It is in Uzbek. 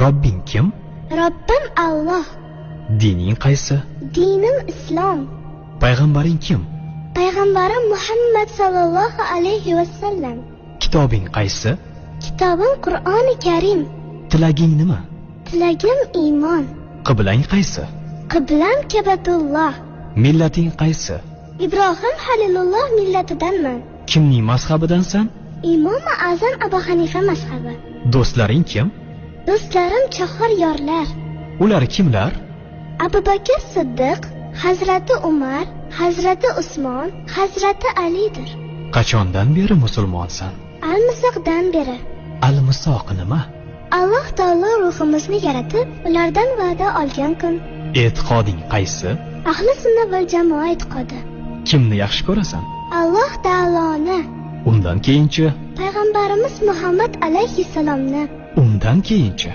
Robbing kim? Robbim Alloh. Dining qaysi? Dinim islom. Payg'ambaring kim? Payg'ambarim Muhammad sallallohu alayhi va sallam. Kitobing qaysi? Kitobim Qur'oni Karim. Tilaging nima? Tilagim iymon. Qiblang qaysi? Qiblam Kabatulloh. Millating qaysi? Ibrohim Halilulloh millatidanman. Kimning mazhabidansan? Imomi Azam Abu Hanifa mazhabi. Do'stlaring kim? Do'stlarim chahar yorlar. Ular kimlar? Abu Bakr Siddiq, Hazrati Umar, Hazrati Usmon, Hazrati Alidir. Qachondan beri musulmonsan? Almisoqdan beri. Almisoq nima? Alloh taolo ruhimizni yaratib, ulardan va'da olgan kun. E'tiqoding qaysi? Ahli sunna val jamoa e'tiqodi. Kimni yaxshi ko'rasan? Alloh taoloni. Undan keyinchi? Payg'ambarimiz Muhammad alayhissalomni. Undan keyinchi?